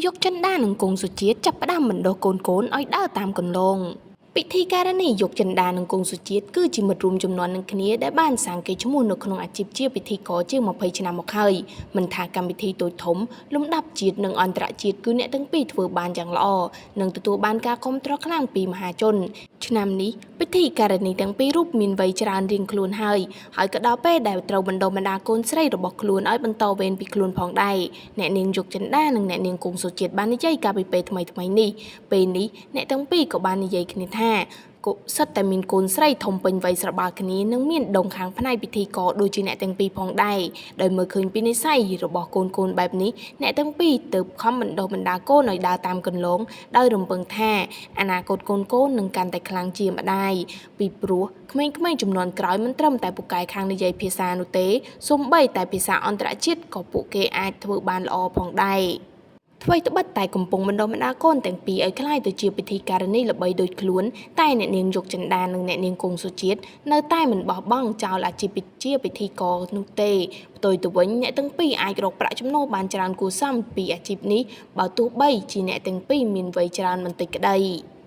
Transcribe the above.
យុគចិន្តានិងគង់សុជាតិចាប់ផ្ដើមបណ្ដុះកូនៗឲ្យដើរតាមគន្លង ពិធីការនីយុគចិន្តានិងគង់សុជាតិគឺជាមិត្តរួមជំនាន់នឹងគ្នាដែលបានសាងកេរ្តិ៍ឈ្មោះនៅក្នុងអាជីពជាពិធីករជាង20ឆ្នាំមកហើយមិនថាកម្មវិធីតូចធំលំដាប់ជាតិនិងអន្តរជាតិគឺអ្នកទាំងពីរធ្វើបានយ៉ាងល្អនិងទទួលបានការគាំទ្រខ្លាំងពីមហាជនឆ្នាំនេះពិធីការនីទាំងពីររូបមានវ័យច្រើនរៀងខ្លួនហើយហើយក៏ដល់ពេលដែលត្រូវបណ្ដុះបណ្ដាលកូនស្រីរបស់ខ្លួនឲ្យបន្តវេនពីខ្លួនផងដែរអ្នកនាងយុគចិន្តានិងអ្នកនាងគង់សុជាតិបាននិយាយកាលពីពេលថ្មីៗនេះពេលនេះអ្នកទាំងពីរក៏បាននិយាយគ្នាថាកុសិតតែមានកូនស្រីធំពេញវ័យស្របាលគ្នានិងមានដងខាងផ្នែកពិធីករដូចជាអ្នកទាំងពីរផងដែរដោយមើលឃើញពីនិស័យរបស់កូនៗបែបនេះអ្នកទាំងពីរទើបខំបណ្ដុះបណ្ដាលកូនឲ្យដើរតាមកន្លងដោយរំពឹងថាអនាគតកូនៗនឹងកាន់តែខ្លាំងជាម្ដាយពីព្រោះក្មេងៗជំនាន់ក្រោយមិនត្រឹមតែពូកែខាងនិយាយភាសានោះទេសូម្បីតែភាសាអន្តរជាតិក៏ពួកគេអាចធ្វើបានល្អផងដែរ ថ្វីត្បិតតែកំពុងបណ្ដុះបណ្ដាលកូនទាំងពីរឲ្យក្លាយទៅជាពិធីការនីល្បីដូចខ្លួនតែអ្នកនាងយុគចិន្តានិងអ្នកនាងគង់សុជាតិនៅតែមិនបោះបង់ចោលអាជីពជាពិធីករនោះទេផ្ទុយទៅវិញអ្នកទាំងពីរអាចរកប្រាក់ចំណូលបានច្រើនគួរសមពីអាជីពនេះបើទោះបីជាអ្នកទាំងពីរមានវ័យច្រើនបន្តិចក្តី។